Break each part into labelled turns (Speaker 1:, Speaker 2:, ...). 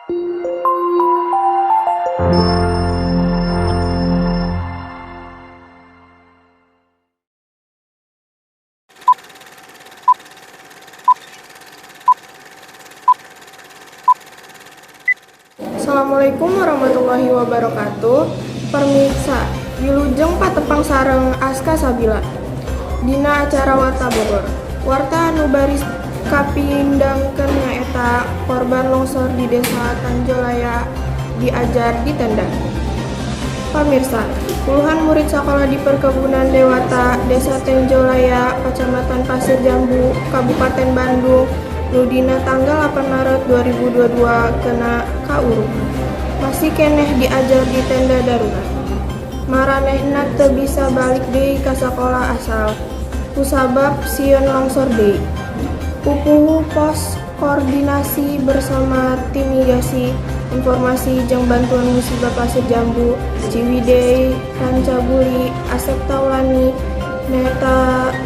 Speaker 1: Assalamualaikum warahmatullahi wabarakatuh. Pamirsa, wilujeng patepang sareng Aska Sabila dina acara Warta Bogor. Warta anu baris kapindangkeun nyaeta korban longsor di Desa Tenjolaya diajar di tenda. Pamirsa, puluhan murid sekolah di Perkebunan Dewata, Desa Tenjolaya, Kecamatan Pasir Jambu, Kabupaten Bandung, nu dina tanggal 8 Maret 2022 kena kaurug. Masih keneh diajar di tenda darurat. Maranehna teu bisa balik deui ka sakolah asal kusabab sieun longsor deui. Pupuhu Pos Koordinasi Bersama Tim Mitigasi Informasi jeung Bantuan Musibah Pasir Jambu, Ciwidey, Rancabuli, Asep Taulani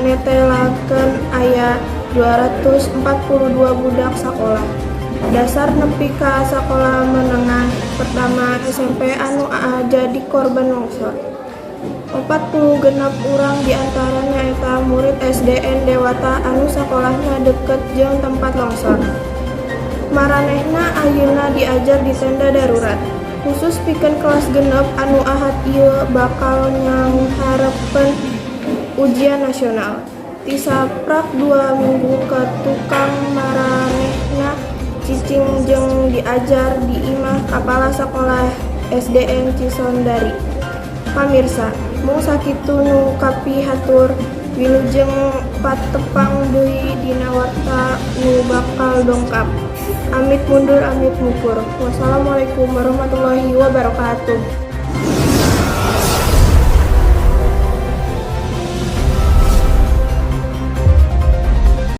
Speaker 1: netelakeun aya 242 budak sakolah dasar nepi ka sakolah menengah pertama SMP anu jadi korban longsor. 46 urang diantarana nyaeta murid SDN Dewata anu sakolahna deket jeung tempat longsor. Maranehna ayeuna diajar di tenda darurat, khusus pikeun kelas 6 anu Ahad ieu bakal nyanghareupeun ujian nasional. Ti saprak 2 minggu ka tukang maranehna cicing jeung diajar di imah kapala sakolah SDN Cisondari. Pamirsa, mung sakitu nu kapihatur. Wilujeng patepang deui dina warta nu bakal dongkap. Amit mundur, amit mupur. Wassalamualaikum warahmatullahi wabarakatuh.